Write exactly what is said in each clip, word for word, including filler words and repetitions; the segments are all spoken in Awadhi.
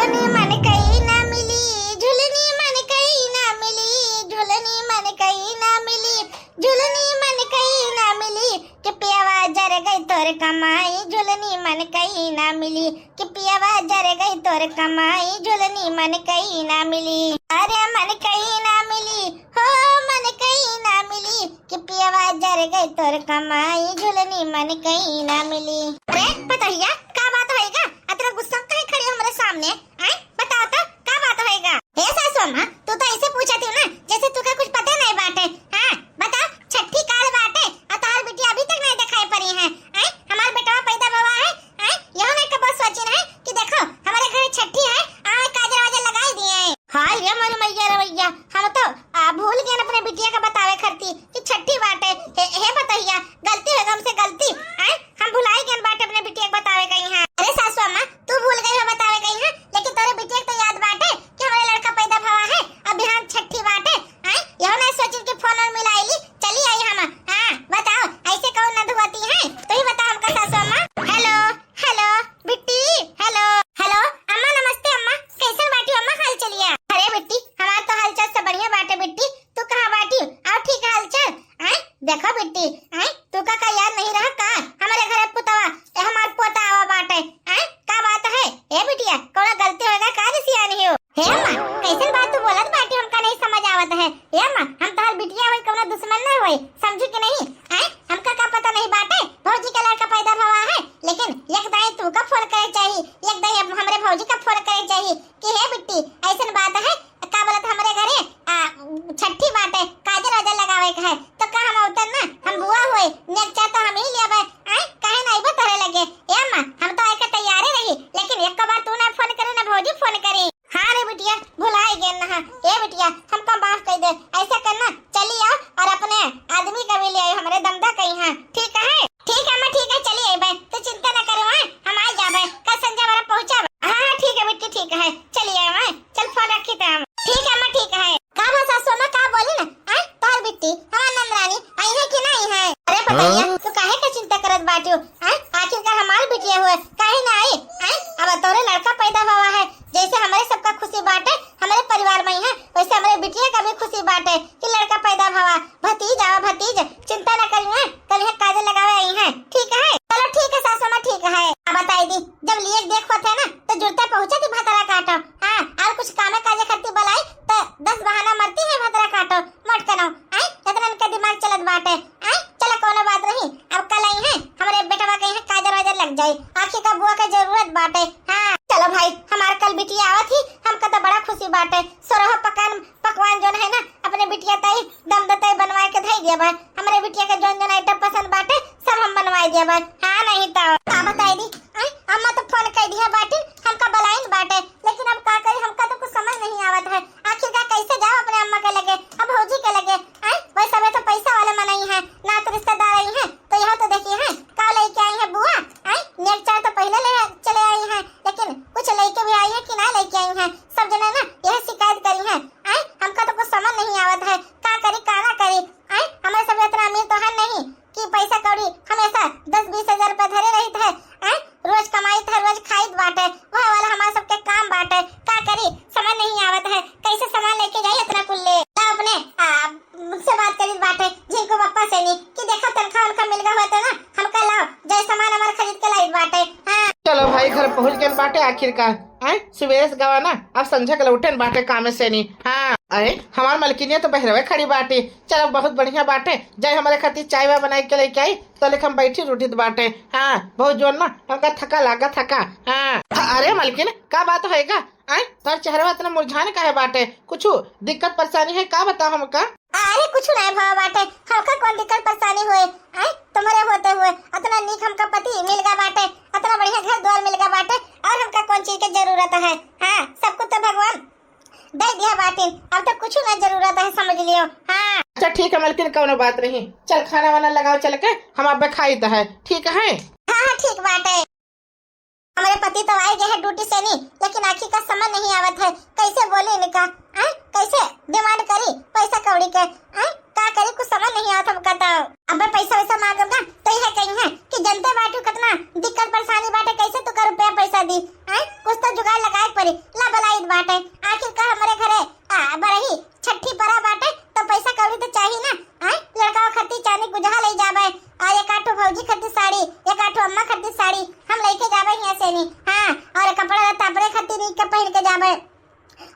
मन कई ना मिली, झुलनी मन कई ना मिली, झुलनी मन कई ना मिली, झुलनी मन कई ना मिली, कि पियवा जर गई तोर कमाई, झुलनी मन कई ना मिली, कि पियवा जर गई तोर कमाई, झुलनी मन कई ना मिली। अरे मन कई ना मिली, हो मन कई ना मिली, कि पियवा जर गई तोर कमाई, झुलनी मन कई ना मिली। अरे पतोहिया, का बात होइगा? अतना गुस्सा काहे खड़ी हो हमरे सामने? आय, बताओ तो, का बात होइगा? हे सासू अम्मा, तू तो ऐसे पूछत हो ना, जैसे तुका कुछ पता नहीं बाटे। हाँ, बताओ, छठी काल बाटे, और तोहार बिटिया अभी तक नहीं दिखाई पड़ी है। आय, हमार बेटवा पैदा भवा है, आय, यहो नहीं कबो सोचिन है कि देखो, हमरे घरे छठी है, आय, काजर वाजर लगाई दिए हैं। हाय रे मोरी मैया रे भैया, हम तो, आ, भूल गए अपने बिटिया का बतावे खरती कि छठी बाटे। हे, हे पतोहिया, गलती हो गई हमसे, गलती। आय, हम भुलाई गए बाटे अपने बिटिया के बतावे गई हैं। अरे सासू अम्मा, तू भूल गई हो बतावे गई है, लेकिन तोरे बिटिया के तो याद बाटे कि हमारे लड़का पैदा भवा है, अब बिहान छठी बाटे। आय, यहो नहीं सोचिन कि फोन और मिलाई ली, चली आई हम। हाँ, बताओ, ऐसे कौन नद होती है? तू ही बताओ हमका सासू अम्मा। हेलो, हेलो, बिट्टी, हेलो, हेलो, अम्मा नमस्ते अम्मा, कैसन बाटी अम्मा, हाल चलिया? अरे बिट्टी, हमार तो हाल चाल सब बढ़िया बाटे बिट्टी, तू कहाँ बाटी? और ठीक हाल चाल? आय, देखो बिट्टी, आय, तू का, का याद नहीं रहा का? हमारे घरे पुतवा, ए, हमार पोता आवा बाटे। आय, का बात है? ए बिटिया, कौनो गलती होगा का रे सियानी हो? हे अम्मा, कैसन बात तू बोलत बाटी, हमका नहीं समझ आवत है। हे अम्मा, हम तोहार बिटिया होई, कौनो दुश्मन ना होई, समझी कि नहीं? आय, हमका का पता नहीं बाटे, भौजी का लड़का पैदा भवा है, लेकिन एक दाई तू का फोन करे चाहिए, एक दाई हमरे भौजी का फोन करे चाहिए कि हे बिट्टी, ऐसन बात है, का बोलत हमरे घरे, आ, छठी बाटे, काजर वाजर लगावे के है, तो का हम अउतन ना, हम बुआ हुए, नेकचा तो हम ही लेबे, आय, काहे ना अइबे तोहरे लगे? ए अम्मा, हम तो आए के तैयारे रही, लेकिन एक बार तू ना फोन करे, ना भौजी फोन करी। हाँ रे बिटिया, भुलाए गए ना। ए बिटिया, हमका माफ कर दे, ऐसा करना, चली आओ और अपने आदमी का भी ले आयो, हमरे दमदा कहीं है, ठीक है? ठीक है अम्मा, ठीक है, चली अइबे, तू चिंता ना करो, हैं? हम आ जाबे, कल संझा वाला पहुँचाबे। हाँ, हाँ, ठीक है बिट्टी, ठीक है, चली आए, हैं? चल फोन रखी थे हम। ठीक है अम्मा, ठीक है। का भा सासू अम्मा, का बोली ना? हैं? तोहर बिट्टी, हमार नंदरानी, आई है कि नहीं है? अरे पतोहिया, हाँ? तू काहे का चिंता करत बाटियो? हैं? आखिरकार हमार बिटिया हुए, काहे ना आई? हैं? अब तोरे लड़का पैदा हुआ है, जैसे हमरे सबका खुशी बाटे, हमरे परिवार में है, वैसे हमरे बिटिया का भी खुशी बाटे कि लड़का पैदा भवा। भतीज आवा, भतीज, चिंता न करिए, कल यहाँ काजर लगावे आई हैं, ठीक है? चलो ठीक है सासू माँ, ठीक है। अब बताई दी, जब लिए देख होते ना, तो जुड़ते पहुँचे थी भतरा काटो। हाँ, और कुछ कामे काजे करती बुलाई, तो दस बहाना मरती है भतरा काटो, मोट कनो, आय, इतना इनका दिमाग चलत बाटे, आय, चलो कोनो बात नहीं, अब कल आई हैं, हमरे बेटवा के यहाँ काजर वाजर लग जाई, आखिर का बुआ के जरूरत बाटे। हाँ, चलो भाई, हमार कल बिटिया आवत ही, हमका तो बड़ा खुशी बाटे, सोरह पकवान, पकवान जोन है ना, अपने बिटिया तई दम दतई बनवाए के धई दिया बा। हमरे बिटिया के जोन जोन आइटम पसंद बाटे, सब हम बनवाए दिया बा। हाँ, नहीं तो। का बताई दी, आय, अम्मा तो फोन कर दिया बाटे, हमका बुलाइन बाटे, लेकिन अब का करी, हमका तो कुछ समझ नहीं आवत है। आखिर का कैसे जाओ अपने अम्मा के लगे, अब भौजी के लगे, आय, वैसे में तो पैसा वाले मनई है, नात रिश्तेदार आई है, तो यह तो देखी है, का लेके आई है बुआ, आय, नेकचार तो पहले ले चले आई है, लेकिन कुछ लेके भी आई है कि ना लेके आई है, सब जने ना यह शिकायत करी है। आय, हमका तो कुछ समझ नहीं आवत है, का करी, का ना करी। आय, हमरे सब इतना अमीर तो है नहीं कि पैसा कौड़ी हमेशा दस बीस हजार रुपया धरे रहित है। आय, रोज कमाइत है, रोज खाइत बाटे, वह वाला हमारे सबके काम बाटे, का करी, समझ नहीं आवत है, कैसे सामान लेके जाई इतना कुल ले। ला अपने, आ, उनसे बात करी बाटे, झिंकू पप्पा से नी, कि देखा तनखा उनका मिल गया होता ना, हमका लाओ, जय सामान हमार खरीद के लाइत बाटे। हाँ। चलो भाई, घर पहुँच गए बाटे आखिरकार। आय, सुबेरे से गवा ना, अब संझा के लौटेन बाटे कामे से नी। हाँ, अरे, हमार मलकिनिया तो बहरवे खड़ी बाटे। चलो, बहुत बढ़िया बाटे, जाए हमारे खातिर चाय वाय बनाई के लेके आई, तो लेके हम बैठी उठित बाटे। हाँ, बहुत जोर ना, हमका थका लागा थका। हाँ, अरे मलकिन, का बात होएगा? आय, तोर चेहरा इतना मुरझान काहे बाटे? कुछ दिक्कत परेशानी है का, बताओ हमका। अरे कुछ नहीं भवा बाटे, हमका कौन दिक्कत परेशानी हुए? आय, तुम्हारे होते हुए इतना नीक हमका पति मिल गया बाटे, इतना बढ़िया घर द्वार मिल गया बाटे, और हमका कौन चीज के जरूरत है? हाँ, सब कुछ तो भगवान दे दिया बाटे, अब तो कुछ ना जरूरत है, समझ लियो। हाँ। अच्छा ठीक है मलकिन, कौनो बात नहीं, चल खाना वाना लगाओ चल के, हम अब खाइत है, ठीक है? हाँ, हाँ, ठीक बाटे। हमरे पति तो आए गए हैं ड्यूटी से नी, लेकिन आखिर का समझ नहीं आवत है, कैसे बोली इनका, हैं? कैसे डिमांड करी पैसा कौड़ी के, हैं? का करी, कुछ समझ नहीं आवत हमका तो। अब पैसा वैसा मांगब ना तो यह कही है कि जनते बाटू कितना दिक्कत परेशानी बाटे, कैसे तू का रुपया पैसा दी, हैं? कुछ तो जुगाड़ लगाए के पड़ी। ला पहिर के जाबे,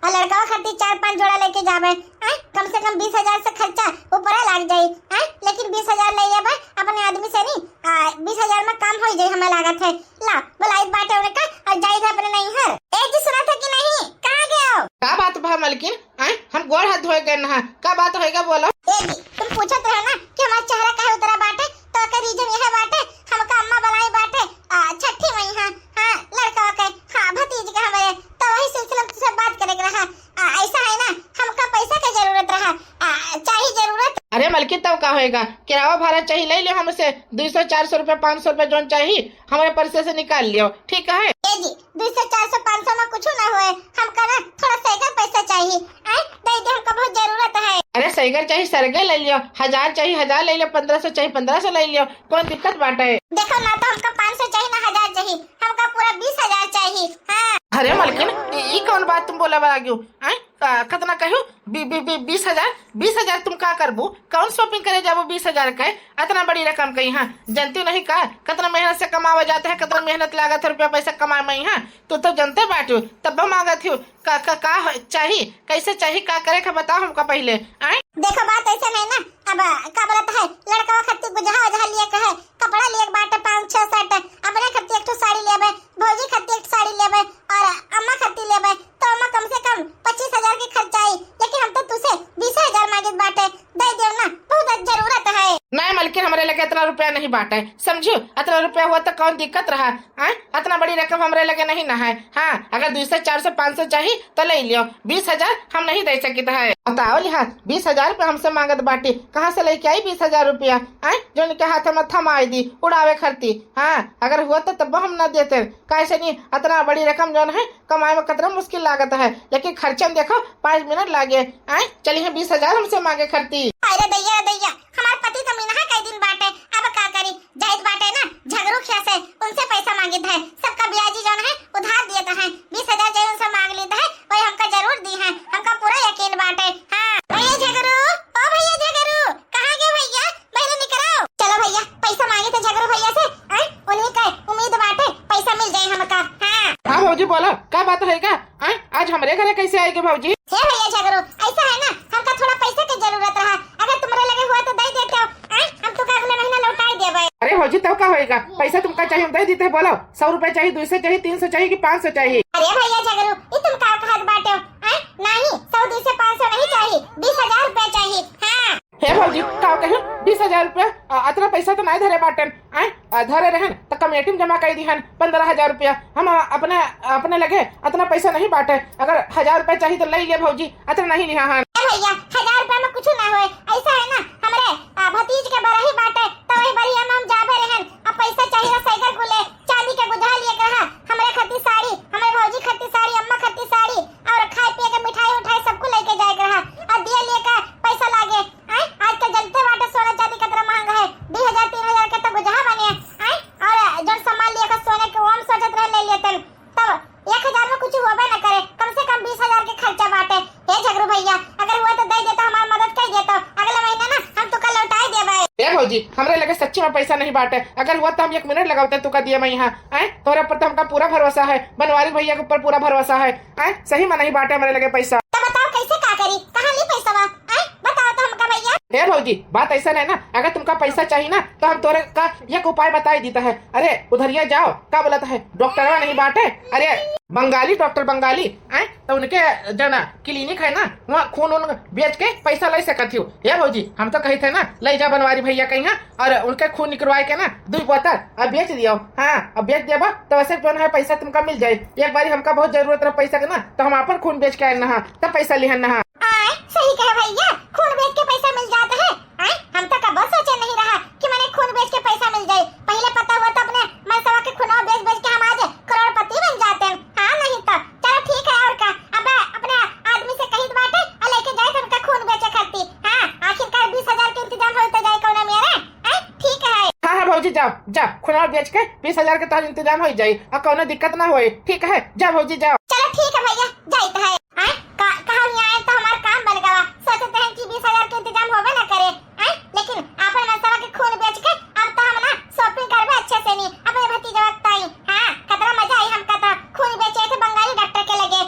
और लड़कवा खातिर चार पांच जोड़ा लेके जाबे, आय, कम से कम बीस हजार से खर्चा ऊपरे लाग जाई, आय, लेकिन बीस हजार ले लेबे अपने आदमी से नी, आ, बीस हजार में काम हो जाई, हमें लागत है। ला, बुलाइत बाटे उनका और जाइत है अपने नैहर। ए जी, सुनत है कि नहीं? कहाँ गए हो? का बात बा मलकिन? आय, हम गोड़ हाथ धोए गए नहा, का बात होएगा बोलो? ए जी, तुम पूछत रहे ना कि हमार चेहरा काहे उतरा बाटे, तो ओकर reason यह बाटे, हमका अम्मा बुलाई बाटे, आ, छठी मई है, हाँ, लड़का के, हाँ, भतीज के हमारे, तो वही सिलसिला में तुझसे बात करे के रहा। आ, ऐसा है ना, हमका पैसा के जरूरत रहा, आ, चाही जरूरत। अरे मलकिन, तब का होएगा, किराया भाड़ा चाही, ले लियो हमसे, दो सौ, चार सौ रुपया, पाँच सौ रुपया जोन चाही, हमारे पर्से से निकाल लियो, ठीक है? ए जी, दो सौ, चार सौ, पाँच सौ में कुछ ना होए, हमका ना थोड़ा सैगर पैसा चाही, आय, दे दे, हमका बहुत जरूरत है। अरे सैगर चाही, सरगे ले लियो, हजार चाही, हजार ले लियो, पन्द्रह सौ चाही, पन्द्रह सौ ले लियो, कौन दिक्कत बाटे? देखो ना, तो हमका पाँच सौ चाही ना हजार चाही, हमका पूरा बीस हजार चाही। हाँ। अरे मलकिन, ई, ई कौन बात तुम बोले बा लागियो? आय, का, कितना कहो? बी-, बी-, बी-, बीस हजार? बीस हजार तुम का करबू? कौन shopping करे जाबू बीस हजार के? इतना बड़ी रकम कहीं, हाँ, जानती नहीं का? कितना मेहनत से कमावा जाता है, कितना मेहनत लागत है रुपया पैसा कमाए में, हाँ, तू तो जानते बाटू, तब मांगत हो। का, का, का हो, चाही, कैसे चाही, का करे का बताओ हमका पहले, आय? देखो, बात ऐसा नहीं ना, अब का बोलत है, लड़कवा खातिर गुजहा उजहा लिए के है, कपड़ा लिए के बाटे पाँच छह set, अपने खातिर एक ठो साड़ी लेबे, भौजी खातिर एक साड़ी लेबे, और अम्मा खातिर लेबे, तो अम्मा कम से कम पच्चीस हजार के खर्चा आई, लेकिन हम तो तुसे बीस हजार मांगित बाटे, दे दियो ना, बहुत जरूरत है। नहीं मलकिन, हमरे लगे इतना रुपया नहीं बाटे, समझियो, इतना रुपया हुआ तो कौन दिक्कत रहा, हाँ? इतना बड़ी रकम हमरे लगे नहीं ना है। हाँ, अगर दो सौ, चार सौ, पाँच सौ चाही तो ले लियो, बीस हजार हम नहीं दे सकित है। बताओ लिहा, बीस हजार पे हमसे मांगत बाटी, कहाँ से लेके आई बीस हजार रुपया? आय, जो इनके हाथ में थमाई दी उड़ावे खरती। हाँ, अगर हुआ तो तब हम ना देते, कैसे नहीं, इतना बड़ी रकम जौन है कमाए में कतरा मुश्किल लागत है, लेकिन खर्चे में देखो पाँच मिनट लागे। आय, चली है बीस हजार हमसे मांगे खरती। अरे दैया, दैया, हमार पति तो मिनहा कई दिन बाटे, अब का करी? जाइत बाटे ना झगरू खिया से, उनसे पैसा मांगित है, सबका ब्याजी जौन है उधार दियत है, बीस हजार जे उनसे मांग लीत है, वही हमका जरूर दी है, हमका पूरा यकीन बाटे। हाँ, भैया झगरू, ओ भैया झगरू, कहाँ गए भैया? बहरे निकरो। चलो भैया, पैसा मांगित है झगरू भैया से, आय? उन्हीं का उम्मीद बाटे, पैसा मिल जाए हमका। हाँ। हाँ भौजी बोलो, का बात है का? आय, आज हमरे घरे कैसे आएगी भौजी? हे भैया झगरू, ऐसा है ना, हमका थोड़ा पैसा के जरूरत रहा, अगर तुम्हारे लगे हुआ तो दे देते हो, आय, हम तुका अगले महीना लौटाई देबे। अरे भौजी, तब का होएगा, पैसा तुमका चाहिए हम दे देते हैं, बोलो, सौ रुपए चाहिए, दो सौ चाहिए, तीन सौ चाहिए कि पाँच सौ चाहिए? अरे भैया झगरू, ये तुम का कहत बाटे हो, आय? नहीं, सौ, दो सौ, पाँच सौ नहीं चाहिए, बीस हजार रुपया चाहिए। हाँ। हे भौजी, का कही, बीस हजार रुपया, अ, अतना पैसा तो नहीं धरे बाटेन, आय? अ, धरे रहन तो कमेटी में जमा कर दिहन पन्द्रह हजार रुपया। हम, अ, अपने, अपने लगे अतना पैसा नहीं बाटे, अगर हजार रुपया चाहिए तो ले ले भौजी, अतना नहीं लिहा हन। ए भैया, हजार रुपया में कुछ ना होए, ऐसा है ना, हमरे, अ, भतीज के बरही बाटे, तो वही बरिया में हम जाबे रहन, अब पैसा चाहिए साइकिल को ले, चांदी के गुजहा लिए के रहा, हमरे खातिर साड़ी, हमरे भौजी खातिर साड़ी, अम्मा खातिर साड़ी, और खाए पिए के मिठाई उठाई सबको लेके जाए के रहा, और दिए लिए का पैसा लागे। आय, आजकल जनते बाटे सोना चांदी कितना महंगा है, दो हजार तीन हजार के तो गुजहा बने। आय, और जौन सामान लिए का सोने के, वो हम सोचत रहे ले लेते, तब एक हजार में कुछ होबे न करे, कम से कम बीस हजार के खर्चा बाटे। हे झगरू भैया, अगर हुआ तो दे देता, हमार मदद कर देता, अगला महीना ना हम तुका लौटाए देबे। ए भौजी, हमरे लगे सच्ची में पैसा नहीं बाटे, अगर हुआ तो हम एक मिनट लगावते तुका दिए मैं यहाँ। आय, तोरे ऊपर तो हमका पूरा भरोसा है, बनवारी भैया के ऊपर पूरा भरोसा है। आय, सही में नहीं बाटे हमरे लगे पैसा। तो बताओ कैसे का करी, कहाँ ली पैसा बा? आय, बताओ तो हमका भैया। हे भौजी, बात ऐसा नहीं ना, अगर तुमका पैसा चाहिए ना तो हम तोरे का एक उपाय बताई देता है। अरे उधरिया जाओ, का बोलत है, डॉक्टरवा नहीं बाटे, अरे बंगाली डॉक्टर बंगाली, आय, तो उनके जना क्लिनिक है ना, वहाँ खून उन बेच के पैसा ले सकत हो। हे भौजी, हम तो कही थे ना, ले जा बनवारी भैया कहीं और उनके खून निकलवाए के ना दो बोतल अब बेच दियो। हाँ, अब बेच देबा तो वैसे जौन है पैसा तुमका मिल जाए। एक बारी हमका बहुत जरूरत रहा पैसा के ना, तो हम अपन खून बेच के आए ना, तब पैसा लिहन ना। आय, सही कहे भैया, खून बेच के पैसा मिल जाता है। आय, हम तो कबो सोचे नहीं रहा कि मने खून बेच के पैसा मिल जाए। पहले पता हुआ तो अपने मनसवा के खूनवा बेच बेच के हम आज करोड़पति बन जाते हैं। हाँ, नहीं तो। चलो ठीक है, और का, अब अपने आदमी से कहित बाटे और लेके जाए हमका खून बेचे खातिर। हाँ, आखिरकार बीस हजार के इंतजाम होई तो जाए कौना मेरे। आय, ठीक है। हाँ, हाँ भौजी, जाओ, जाओ, खूनवा बेच के बीस हजार के तोहार इंतजाम हो जाई और कौनो दिक्कत ना होई। ठीक है, जाओ भौजी, जाओ। चलो ठीक है भैया, जाइत है। आय, का, कहाँ यहाँ आए तो हमार काम बन गवा। सोचते हैं कि बीस हजार के इंतजाम होबे ना करे, आय, लेकिन आपन मनसवा के खून बेच के अब तो हम ना shopping करबे अच्छे से नहीं, अपने भतीजवा के ताई। हाँ, कितना मजा आई हमका तो, खून बेचे थे बंगाली डॉक्टर के लगे।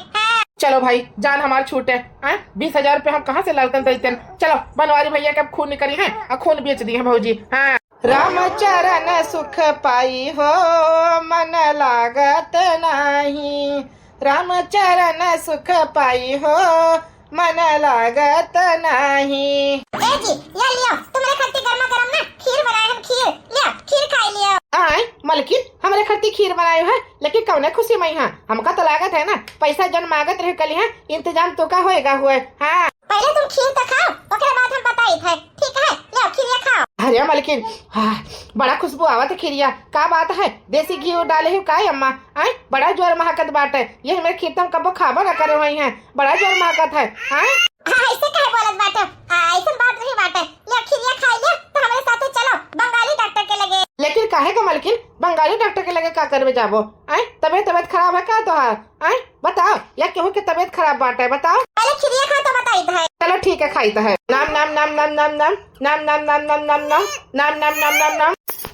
चलो भाई, जान हमार छूटे। हैं? बीस हजार रुपये हम कहाँ से लावतन दैतन? चलो, बनवारी भैया के अब खून निकली है और खून बेच दी है भौजी। हाँ। रामचरण सुख पाई हो, मन लागत नाही। रामचरण सुख पाई हो, मन लागत नाही। ए जी, या लियो, तुम्हरे खातिर गर्मा गर्म ना खीर बनाए हम, खीर। लियो, खीर खाई लियो। आय, मलकिन, हमरे खातिर खीर बनाए है, लेकिन कौने खुशी में है? हमका तो लागत है ना, पैसा जन मांगत रहे कली है, इंतजाम तो का होएगा हुए। हाँ। पहले तुम खीर तो खाओ, ओकरे बाद हम बताई थे, ठीक है? लियो, खीरिया खाओ। अरे मलकिन, हाँ, बड़ा खुशबू आवत है खीरिया। का बात है? देसी घी डाले हो का अम्मा? आय, बड़ा जोर महकत बाटे। ये हमरे खीर तो हम कबो खाबो ना करे हुई हैं। बड़ा जोर महकत है। आय? हाँ, ऐसे काहे बोलत बाटे? आ, ऐसन बात नहीं बाटे। लियो, खीरिया खाई लियो, तो हमरे साथे चलो बंगाली डॉक्टर के लगे। लेकिन काहे का मलकिन, बंगाली डॉक्टर के लगे का करबे जाबो? आय, तबीयत, तबीयत खराब है का तोहार? आय, बताओ, या केहू के तबीयत खराब बाटे, बताओ। पहले खीरिया खाओ तो बताई तो है। चलो ठीक है, खाई तो है। नाम, नाम, नाम, नाम, नाम, नाम।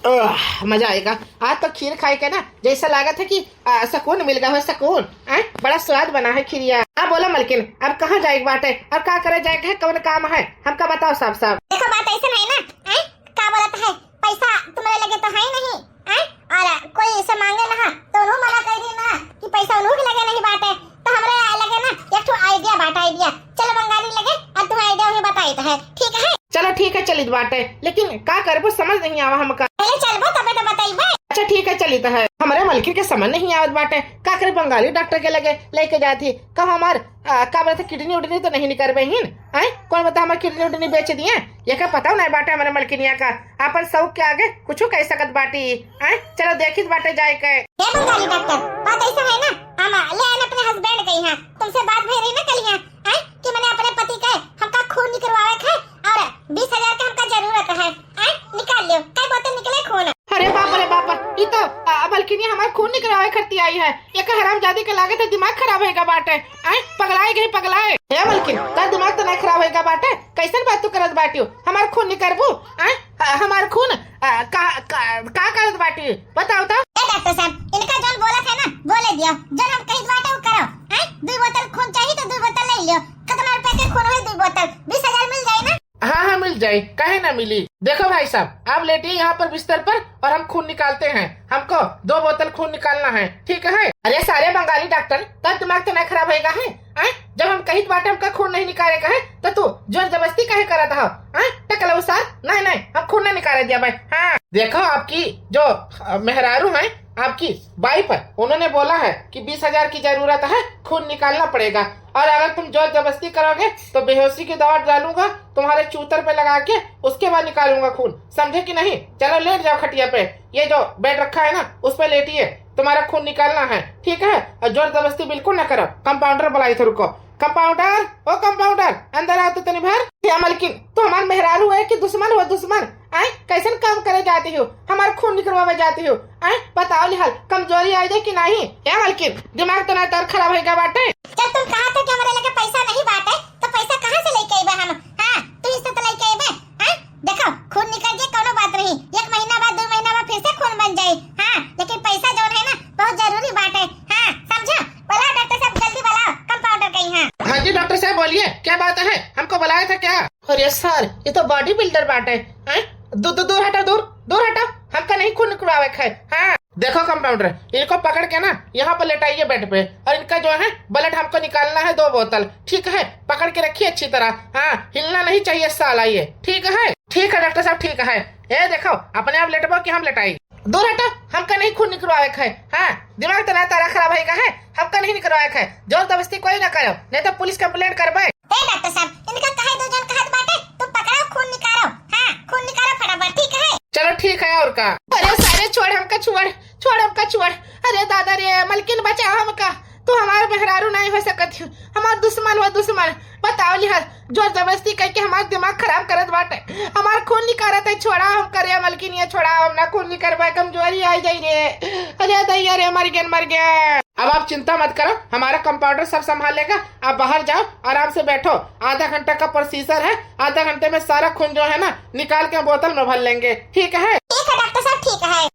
आह, मजा आएगा। आज तो खीर खाई के ना, जैसा लागत है कि, आ, सुकून मिल गया है, सुकून। आय, बड़ा स्वाद बना है खीरिया। हाँ, बोलो मलकिन, अब कहाँ जाए के बाटे और का करे जाए के है, कौन काम है, हमका बताओ साफ साफ। देखो, बात ऐसा है ना, आय, का बोलत है, पैसा तुम्हरे लगे तो है नहीं, हैं? और कोई से मांगे ना, तो उन्हों मना कर दी ना कि पैसा उन्हों के लगे नहीं बाटे, तो हमरे लगे ना एक ठो आइडिया बाटे, आइडिया। चलो बंगाली लगे और तुम्हें आइडिया उन्हें बताई तो है, ठीक है? चलो ठीक है, चलित बाटे, लेकिन का करबो समझ नहीं आवा हमका। पहले चलबो तबे तो बताइबे। अच्छा ठीक है, चलित है। हमरे मलकिन के समझ नहीं आवत बाटे, का करे बंगाली डॉक्टर के लगे लेके जाती, का हमार आ, का बोलत है, किडनी उडनी तो नहीं निकरबे हिन? आय, कौन बता हमार किडनी उडनी बेच दिए? ये का पता नहीं बाटे हमरे मलकिनिया का, अपन शौक के आगे कुछ कह सकत बाटी। आय, चलो देखित बाटे जाए के। हे बंगाली डॉक्टर, बात ऐसा है ना, हम ले आन अपने हस्बैंड के यहाँ, तुमसे बात भई रही ना कल यहाँ, आय, कि मैंने अपने पति के हमका खून निकलवावे के है और बीस हजार का हमका जरूरत है, आय, निकाल लियो, कई बोतल निकले खून। अरे बाप रे बाप, ई तो, आ, मलकिनिया हमार खून निकलवावे खरती आई है। एक हरामजादी के लागत है दिमाग खराब होएगा बाटे। आय, पगलाए गई, पगलाए। हे मलकिन, तार दिमाग तो नहीं खराब होएगा बाटे? कैसन बात तू करत बाटियो? हमार खून निकरबू? आय, ह-, हमार खून, आ, का, का, का करत बाटियो? बताओ तो। ए डॉक्टर साहब, इनका जौन बोलत है ना, बोले दियो। जौन हम कहित बाटे वो करो। आय, दुई बोतल खून चाहिए तो दुई बोतल ले लियो। कितना रुपए के खून हुई दुई बोतल? बीस हजार मिल जाए ना? हाँ, हाँ, मिल जाए, काहे ना मिली। देखो भाई साहब, आप लेटिए यहाँ पर बिस्तर पर और हम खून निकालते हैं। हमको दो बोतल खून निकालना है, ठीक है? अरे सारे बंगाली डॉक्टर, तार दिमाग तो नहीं खराब होएगा है? आय? जब हम कहित बाटे हमका खून नहीं निकाले का है, तो तू जोर जबरदस्ती काहे करत हो? आय? टकलऊ सार, नहीं, नहीं, हम खून नहीं निकाले दिया भाई। हाँ, देखो आपकी जो, अ, मेहरारू हैं, आपकी वाइफ है, उन्होंने बोला है कि बीस हजार की जरूरत है, खून निकालना पड़ेगा। और अगर तुम जोर जबरदस्ती करोगे तो बेहोशी की दवा डालूंगा तुम्हारे चूतर पे लगा के, उसके बाद निकालूंगा खून, समझे कि नहीं? चलो लेट जाओ खटिया पे, ये जो बेड रखा है ना उस पे लेटिए, तुम्हारा खून निकालना है, ठीक है? और जोर जबरदस्ती बिल्कुल ना करो। कंपाउंडर बुलाई थे, रुको। कंपाउंडर, ओ कंपाउंडर, अंदर आओ तो तनी भर। क्या मलकिन, तू हमार मेहरारू है कि दुश्मन हो दुश्मन? आय, कैसन काम करे जाती हो, हमार खून निकलवावे जाती हो? आय, बताओ लिहाल, कमजोरी आई जाए कि नहीं? ए मलकिन, दिमाग तो ना तोर खराब होएगा बाटे। जब तुम कहा थे कि हमारे लगे पैसा नहीं बाटे, तो पैसा कहाँ से लेके अइबे हम? हाँ, तू ही से तो लेके अइबे। हाँ, देखो, खून निकल जाए कोनो बात नहीं, एक महीना बाद, दो महीना बाद फिर से खून बन जाए। हाँ, लेकिन पैसा जौन है ना, बहुत जरूरी बाटे। हाँ, समझो? बुलाओ डॉक्टर साहब, जल्दी बुलाओ कंपाउंडर के यहाँ। हाँ जी डॉक्टर साहब, बोलिए, क्या बात है, हमको बुलाया था क्या? अरे सर, ये तो बॉडी बिल्डर बाटे। हैं? दू-, दू-, दूर हटो, दूर, दूर हटो। हमका नहीं खून निकलवावे के है। हाँ। देखो कंपाउंडर, इनको पकड़ के ना यहाँ पर लेटाइए बेड पे, और इनका जो है ब्लड हमको निकालना है दो बोतल, ठीक है? पकड़ के रखिए अच्छी तरह। हाँ, हिलना नहीं चाहिए साला ये, ठीक है? ठीक है डॉक्टर साहब, ठीक है। ए देखो, अपने आप लेटबो कि हम लेटाई? दूर हटो, हमका नहीं खून निकलवावे के है। हाँ, दिमाग तो ना तारा खराब है का है, हमका नहीं निकलवावे के है। जोर जबरदस्ती कोई ना करो, नहीं तो पुलिस कंप्लेंट करबे। ए डॉक्टर साहब, इनका काहे दो जन कहत बाटे? तू पकड़ो, खून निकालो। हाँ, खून निकालो फटाफट, ठीक है? चलो ठीक है, और का? अरे सारे छोड़ हमका, छोड़, छोड़ हमका, छोड़। अरे दादा रे, मलकिन बचाओ हमका, तू हमार मेहरारू नहीं हो सकत हो, हमार दुश्मन हो दुश्मन। बताओ लिहाज, जोर जबरदस्ती करके हमार दिमाग खराब करत बाटे, हमार खून निकारत है। छोड़ा हमका रे मलकिनिया, छोड़ा, हम ना खून निकरबे, कमजोरी आ जाई रे। अरे दैया रे, मर गया, मर गया। अब आप चिंता मत करो, हमारा कंपाउंडर सब संभाल लेगा। आप बाहर जाओ, आराम से बैठो, आधा घंटा का प्रोसीजर है, आधा घंटे में सारा खून जो है ना निकाल के बोतल में भर लेंगे, ठीक है? ठीक है डॉक्टर साहब, ठीक है।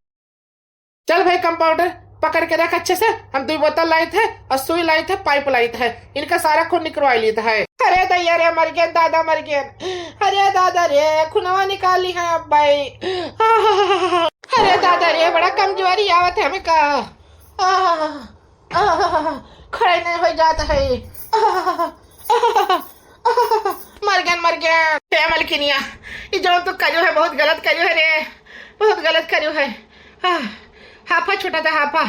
चल भाई कंपाउंडर, पकड़ के रख अच्छे से। हम दुई बोतल लाइत है और सुई लाइत है, पाइप लाइत है, इनका सारा खून निकरवाइ लीत है। अरे दैया रे, मर गए दादा, मर गए। अरे दादा रे, खूनवा निकाली है अब भाई। अरे दादा रे, बड़ा कमजोरी आवत है हमका। आह, आह, खड़े नहीं होइ जात है। आह, आह, मर गए, मर गए। हे मलकिनिया, ई जौन तू करियो है, बहुत गलत करियो है रे, बहुत गलत करियो है। आह, हाफा छूटा था, हाफा।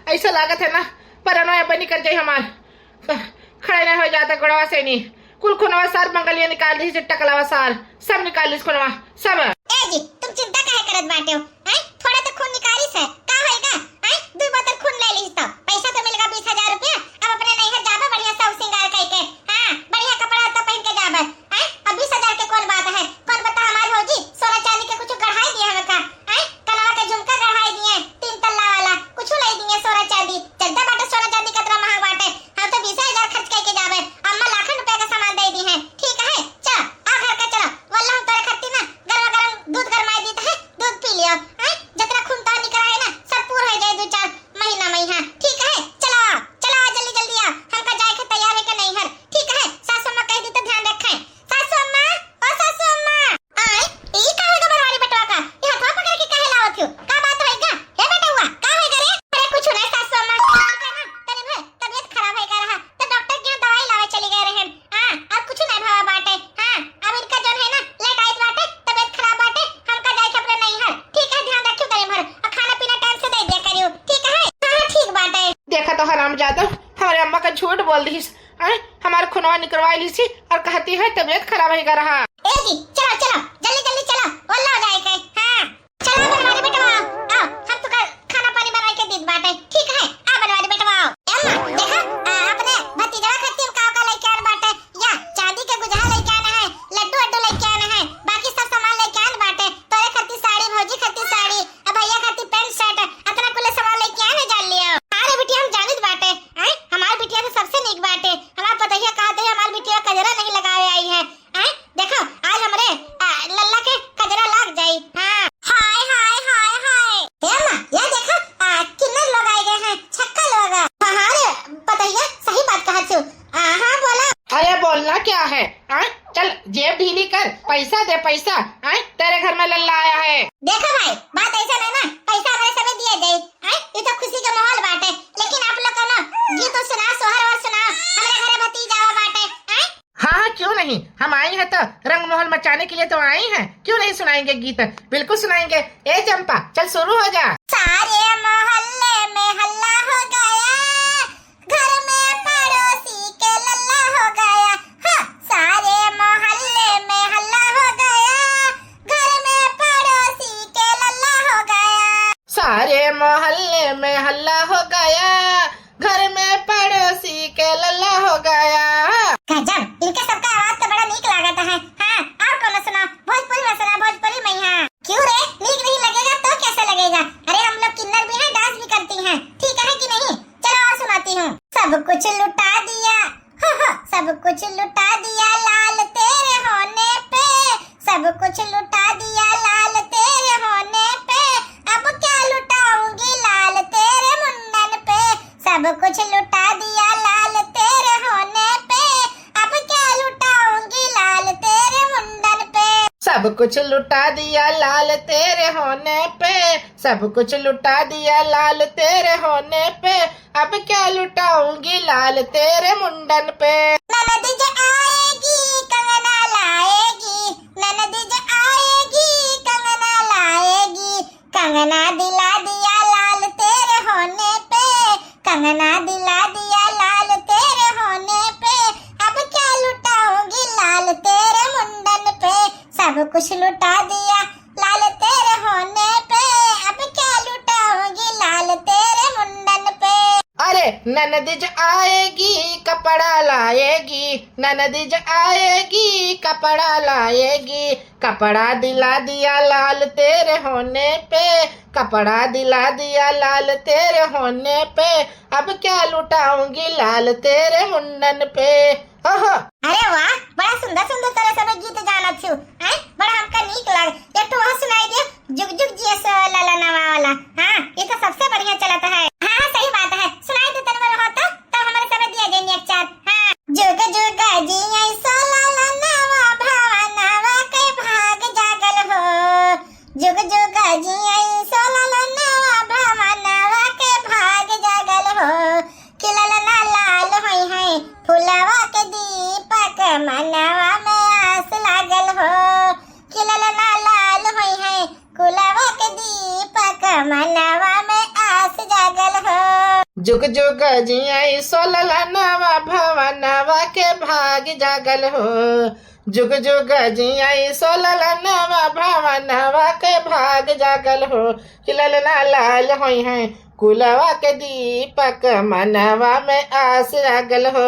ऐसा लागत है ना, परनवा अब निकल जाई हमार। खड़े नहीं होइ जात है गोड़वा से नी। कुल खूनवा सार मंगलिया निकाल दी, टकलावा सार, सब निकाल दी खूनवा, सब। ए जी, तुम चिंता काहे करत बाटे हो? हैं? थोड़ा तो खून निकालिस है, का होइगा? हैं? दुई बोतल खून ले लीस तो पैसा तो मिलगा बीस हजार रुपया। अब अपने नैहर जाबे बढ़िया सब सिंगार कइके, हाँ, बढ़िया कपड़ा लत्ता पहिन के जाबे। हैं? अब बीस हजार के कौन बात है? कौन बता हमार भौजी सोना चांदी के कुछ गढ़ाई दिए हमें का? हैं? कनवा के झुमका गढ़ाई दिए, तीन तल्ला वाला, कुछ लाई दिए सोना चांदी। चलता बाटे सोना चांदी कतरा महंग बाटे, हम तो बीस हजार खर्च कइके जाबे, अम्मा लाखन रुपया का सामान दे दी है। ठीक है, चलो, आ घर का चलो, वल्ला हम तोरे खातिर ना गरम गरम दूध गरमाई दीत है, दूध पी लियो, हैं? जितना खून तो निकला है ना, सब पूर हो जाए दो चार महीना में, हाँ, ठीक है, चलो, चलो, जल्दी जल्दी आओ, हमका जाए के तैयार है के नहीं है, ठीक है, सासू अम्मा कह दी तो ध्यान रखें, सासू अम्मा, ओ सासू अम्मा। आय, ई का होइगा बनवारी बेटवा का? ई हथवा पकड़ के काहे लावत हो? का बात होइगा? हे बेटवा, का होइगा रे? अरे कुछ नहीं सासू अम्मा, इनका ना तनी भर तबीयत खराब होइगा रहा, तो डॉक्टर के यहाँ दवाई लावे चली गए रहे। हाँ, और कुछ नहीं भवा बाटे। हाँ, अब इनका जौन है ना, लेट आइत बाटे, तबीयत खराब बाटे, हमका जाए के अपने नैहर। ठीक है, ध्यान रखियो तनी भर, और खाना पीना टाइम से दे दिया करियो, ठीक है? हाँ, हाँ, ठीक बाटे। देखा तो हरामजादा, हमारे अम्मा का झूठ बोल दी। आय, हमार खुनवा निकरवाइ लीसी और कहती है तबीयत खराब होइगा रहा। ए जी, चलो, चलो, जल्दी, जल्दी चलो, वल्ला हो जाए के। हाँ, चलो बनवारी बेटवा, आओ, हम तो खा-, खाना पानी बनाए के दीत बाटे, ठीक है? आ बनवारी बेटवा, आओ। ए अम्मा, देखा, आ, अपने भतीजवा खातिर का का लेके आन बाटे, या चांदी के गुजहा लेके आन है, लड्डू वड्डू लेके आन है, बाकी सब सामान लेके आन बाटे, तोरे खातिर साड़ी, भौजी खातिर साड़ी, अब भैया खातिर पैंट शर्ट, अतना कुल सामान लेके आन है, जान लियो। अरे बिटिया, हम जानित बाटे, आय, हमार बिटिया तो सबसे नीक बाटे, हमार पतोहिया कहत है, हमार बिटिया कजरा नहीं लगावे आई है। आय, देखो, आज हमरे, आ, लल्ला के कजरा लाग जाई। हाँ। हाय, हाय, हाय, हाय। हे अम्मा, या देखो, आ, किन्नर लोग आए गए हैं, छक्का लोग। हाँ, हाँ रे, पतोहिया, सही बात कहत हो। आ, हाँ, बोला। अरे, बोलना क्या है? आय, चल, जेब ढीली कर, पैसा दे, पैसा। आय, तेरे घर में लल्ला आया है। देखो भाई, बात ऐसा नहीं ना, पैसा हमरे सबे दिए जाई। आय, ये तो खुशी का माहौल बाटे, लेकिन आप लोग का ना गीत सुनाओ, सोहर और सुनाओ, हमरे घरे भतीजा आवा बाटे। आय, हाँ, हाँ, क्यों नहीं? हम आई हैं तो रंग माहौल मचाने के लिए तो आई हैं। क्यों नहीं सुनाएंगे गीत? बिल्कुल सुनाएंगे। ए चंपा, चल शुरू हो जा। सारे मोहल्ले में हल्ला हो गया, घर में पड़ोसी के लल्ला हो गया। हाँ, सारे मोहल्ले में हल्ला हो गया, घर में पड़ोसी के लल्ला हो गया। सारे मोहल्ले में हल्ला हो गया, घर में पड़ोसी के लल्ला हो गया। गजब, इनके सबका आवाज तो बड़ा नीक लागत है। हाँ, और कौनो सुना, भोजपुरी में सुना, भोजपुरी में। हाँ, क्यों रे, नीक नहीं लगेगा तो कैसे लगेगा? अरे हम लोग किन्नर भी हैं, डांस भी करती हैं, ठीक है कि नहीं? चलो और सुनाती हूँ। सब कुछ लुटा दिया, हो, हो, सब कुछ लुटा दिया लाल तेरे होने पे, सब कुछ लुटा दिया लाल तेरे होने पे, अब क्या लुटाऊंगी लाल तेरे मुंडन पे। सब कुछ लुटा दिया लाल तेरे होने पे, अब क्या लुटाऊंगी लाल तेरे मुंडन पे। सब कुछ लुटा दिया लाल तेरे होने पे, सब कुछ लुटा दिया लाल तेरे होने पे, अब क्या लुटाऊंगी लाल तेरे मुंडन पे। ननद जो आएगी कंगना लाएगी, ननद जो आएगी कंगना लाएगी, कंगना दिला दिया लाल तेरे होने पे, कंगना दिला दिया लाल तेरे होने पे, अब क्या लुटाऊंगी लाल तेरे मुंडन पे। सब कुछ लुटा दिया लाल तेरे होने पे, अब क्या लुटाऊंगी लाल तेरे मुंडन पे। अरे ननद जो आएगी कपड़ा लाएगी, ननद जो आएगी कपड़ा लाएगी, कपड़ा दिला दिया लाल तेरे होने पे, कपड़ा दिला दिया लाल तेरे होने पे, अब क्या लुटाऊंगी लाल तेरे मुंडन पे। ओहो। अरे वाह, बड़ा सुंदर सुंदर तरह से गीत जानत छु। हैं? बड़ा हमका नीक लाग। एक ठो वह सुनाई दियो, जुग जुग जिया सो लाला नवा वाला। हाँ, ये तो सबसे बढ़िया चलत है। हाँ, हाँ, फुलवा के दीपक मनवा में आस लागल हो, खिलल ना लाल होई है कुलवा के दीपक मनवा में आस जागल हो। जुग जुग जियाई सोललनवा भवनवा के भाग जागल हो, जुग जुग जियाई सोललनवा भवनवा के भाग जागल हो, खिलल ना लाल होई है कुलवा के दीपक मनवा में आस जागल हो।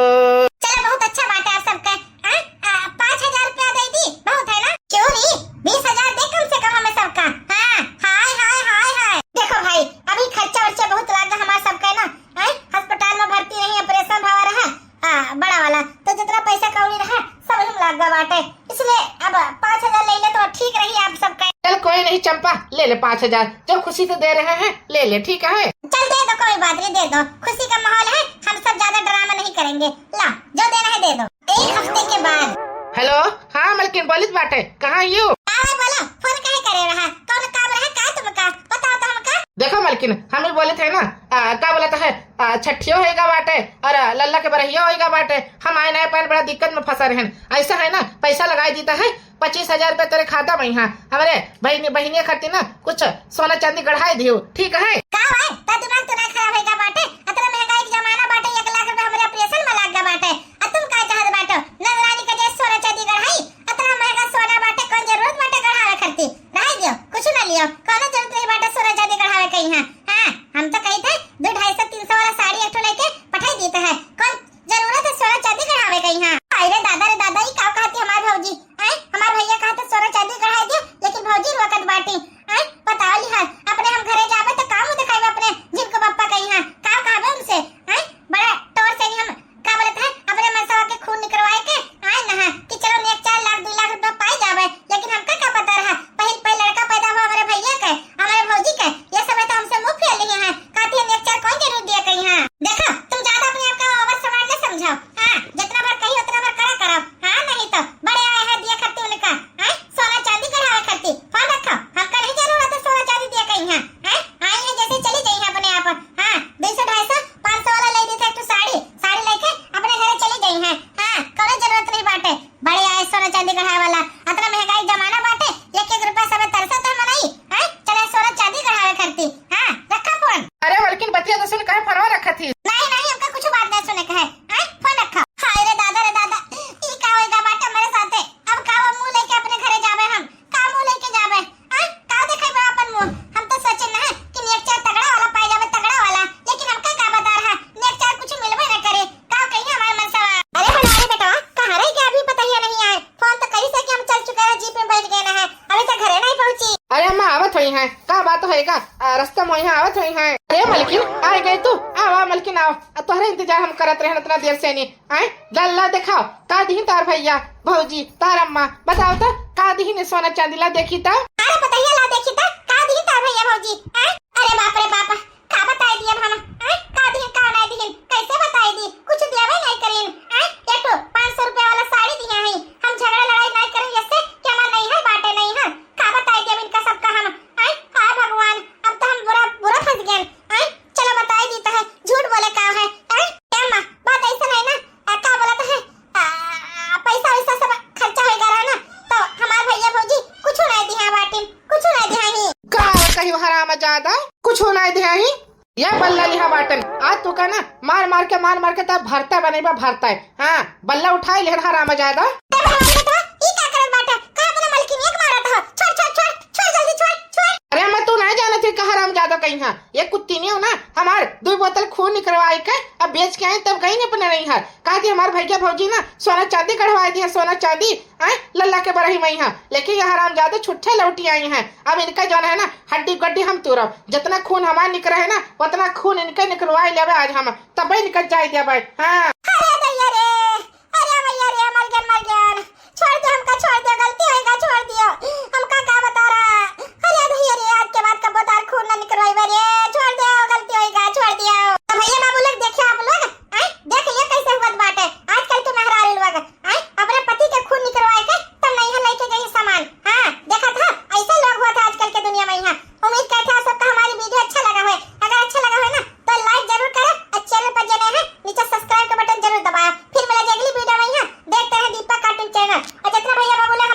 चलो, बहुत अच्छा बात है आप सबका। हाँ? आ, पाँच हजार रुपया दे दी, बहुत है ना? क्यों नहीं, बीस हजार दे कम से कम हमें सबका। हाँ, हाय, हाय, हाय, हाय। देखो भाई, अभी खर्चा वर्चा बहुत लाग गया हमार सबका ना। हैं? अस्पताल में भर्ती रही, ऑपरेशन भवा रहा, आ, बड़ा वाला, तो जितना पैसा कौड़ी रहा, सब हम लाग गया बाटे। इसलिए अब पाँच हजार ले ले तो ठीक रही आप सबका। चल कोई नहीं चंपा, ले ले पाँच हजार, जो खुशी से दे रहे हैं ले ले, ठीक है? चल दे दो, कोई बात नहीं, दे दो, खुशी का माहौल है, हम सब ज्यादा ड्रामा नहीं करेंगे। ला, जो देना है दे दो। एक हफ्ते के बाद। हेलो, हाँ मलकिन, बोलित बाटे, कहाँ यू? का है बोला, फोन काहे करे रहा, कौन काम रहा का तुमका, बताओ तो हमका। देखो मलकिन, हम ही बोलित है ना, आ, का बोलत है, आ, छठियो होएगा बाटे और, आ, लल्ला के बरहियो होएगा बाटे। हम आए नए पान बड़ा दिक्कत में फंसा रहन। ऐसा है ना, पैसा लगाई देता है, पच्चीस हजार रुपया तेरे खाता में यहाँ। हमारे बहिनी, बहिनी खातिर ना कुछ सोना चांदी गढ़ाई दियो, ठीक है? का है? ता दिमाग तो ना खराब होएगा बाटे? अतना महंगाई के जमाना बाटे, एक लाख रुपया हमरे ऑपरेशन में लाग गया बाटे। आ तुम का चाहत बाटो? नजरानी का जैसे सोना चांदी गढ़ाई, अतना महंगा सोना बाटे, कौन जरूरत बाटे गढ़ावे खातिर? रहे दियो, कुछ ना लियो, कौनो जरूरत नहीं बाटे सोना चांदी गढ़ावे के यहाँ। हाँ, हम तो कही थे दो ढाई सौ तीन सौ वाला साड़ी एक ठो लेके पठाई देते हैं। कौन जरूरत है सोना चांदी गढ़ावे के यहाँ? अरे दादा रे दादा, ई का कहती हमार भौजी? आय, हमार भैया कहते सोना चांदी गढ़ाई दियो, लेकिन भौजी रोकत बाटी। आय, बताओ लिहाज, अपने हम घरे जाबे तो का मुँह दिखाइबे अपने जिनको पप्पा के यहाँ? का कहबे उनसे? आय, बड़ा टोर से ही हम का बोलत है, अपने मनसवा के खून निकरवाए के आए न है कि चलो नेक चार लाख, दो लाख रुपया पाई जावे, लेकिन हमका का पता रहा, पहिल, पहिल लड़का पैदा हुआ हमारे भैया के, हमारे भौजी के, ये सब तो हमसे मुँह फेर लिए हैं, कहती है नेक चार कौन जरूर दिया कहीं है। देखो, तुम ज्यादा अपने आप का ओवर स्मार्ट न समझो, हाँ, जितना बार कही उतना बार करा करो, हाँ, नहीं तो बड़े आए हैं दिया करती उनका, हाँ, सोना चांदी गढ़ावे करती, फोन रखो, हमका नहीं जरूरत है सोना चांदी दिया कहीं है, हैं? आई है जैसे चली जाई है अपने आप। हाँ, दो सौ, ढाई सौ, पाँच सौ वाला ले देते एक ठो साड़ी, साड़ी लेके अपने घरे चली जाई है। हाँ, कोनो जरूरत नहीं बाटे। बड़े आए सोना चांदी गढ़ावे वाला। अतना महंगाई जमाना बाटे, एक एक रुपया सबे तरसत है मनई। हैं? चले सोना चांदी गढ़ावे करती। हाँ, रखा फोन। अरे मलकिन बतिया तो सुन, काहे फोनवा रखा थी? नहीं, नहीं, हमका कुछ बात नहीं सुने के है। हैं? फोन रखा। हाय रे दादा रे दादा, ई का होएगा बाटे हमारे साथे? अब का वो मुंह लेके अपने घरे जाबे हम? का मुंह लेके जाबे? आ? का देखाई बा अपन मुंह? हम तो सोचे ना कि नेक चार तगड़ा वाला पाई जाबे, तगड़ा वाला, लेकिन हमका का बता रहा, नेक चार कुछ मिलबे ना करे। का कही हमार मनसवा? अरे भंडारी बेटवा, कहाँ रह गया? अभी पता ही नहीं आए। फोन तो करी से कि हम चल चुके हैं, जीप में बैठ गए ना है, अभी तक घरे नहीं पहुँची। अरे अम्मा आवत होई हैं, का बात होएगा? आ, रास्ता में यहाँ आवत होई हैं। अरे मलकिन, आ गए तू? आओ, आओ मलकिन, आओ। आ, तोहरे इंतजार हम करत रहन इतना देर से नहीं। आए, लल्ला देखाओ, का दिहिन तार भैया, भौजी, तार अम्मा, बताओ तो, का दिहिन सोना चांदी ला देखी तो? अरे पतैया ला देखी तो, का दिहिन तार भैया भौजी, आए? अरे बाप रे बाप, का बताई दिया हम, आए? का दिहिन, का नहीं दिहिन, कैसे बताई दी? कुछ देवे नहीं करीन, आए? ये तो पाँच सौ रुपया वाला साड़ी दिया है, हम झगड़ा लड़ाई नहीं करें जैसे कि हमार नहीं है, बाटे नहीं है, का बताई दिया इनका सबका हम, आए? हाय भगवान, अब तो हम बुरा, बुरा फंस गए, आए? चलो बताई दी तो है, झूठ बोले का है, हैं? ए अम्मा, बात ऐसा नहीं ना, आ, का बोलत है, आ, पैसा वैसा सब खर्चा होएगा रहा ना, तो हमार भैया भौजी कुछ नहीं दिया बाटिन, कुछ नहीं दिया ही। का कही हरामजादा, कुछ नहीं दिया ही? या बल्ला लिहा बाटन, आज तू का ना मार मार के, मार मार के तब भरता बनेबा भरता है। हाँ, बल्ला उठाई लेहन हरामजादा। ए भगवान बेटवा, ई का करत बाटा? का अपना मलकिनिया के मारत हो? छोड़, छोड़, छोड़, छोड़ जल्दी, छोड़, छोड़। अरे अम्मा, तू नहीं जानत है का हरामजादा कहीं है। ये कुत्ती ने ना हमार दो बोतल खून निकलवाई के अब बेच के आई, तब गई अपने नहीं है। कहा थी हमार भैया भौजी ना सोना चांदी कढ़वाई दिया, सोना चांदी, आए लल्ला के बरही मई है। लेकिन ये हरामजादा छुट्टे लौटी आई हैं। अब इनका जौन है ना हड्डी गड्डी हम तोड़ब। जितना खून हमार निकला है ना उतना खून इनके निकलवाई लेबे आज हम, तबे इनका जाए देबे। हाँ। अरे दैया रे, अरे भैया रे, मर गया, मर गया। छोड़ दो हमका, छोड़ दो, गलती होएगा, छोड़ दियो। हमका का बता रहा? अरे भैया रे, आज के बाद कबो तार खून ना निकलवाई रे, छोड़ दो, गलती होएगा, छोड़ दियो। तो भैया बाबू लोग, देखिए आप लोग, आए, देख लियो कैसे हुआ बाटे आजकल के मेहरारू लोग, आए, अपने पति के खून निकलवाए के तब नहीं है लेके गई सामान। हाँ, देखा था, ऐसा लोग हुआ था आजकल के दुनिया में यहाँ। उम्मीद करते हैं आप सबका हमारी वीडियो अच्छा लगा होए। अगर अच्छा लगा होए ना तो लाइक जरूर करें और चैनल पर जो नए हैं नीचे सब्सक्राइब का बटन जरूर भैया बाबू ना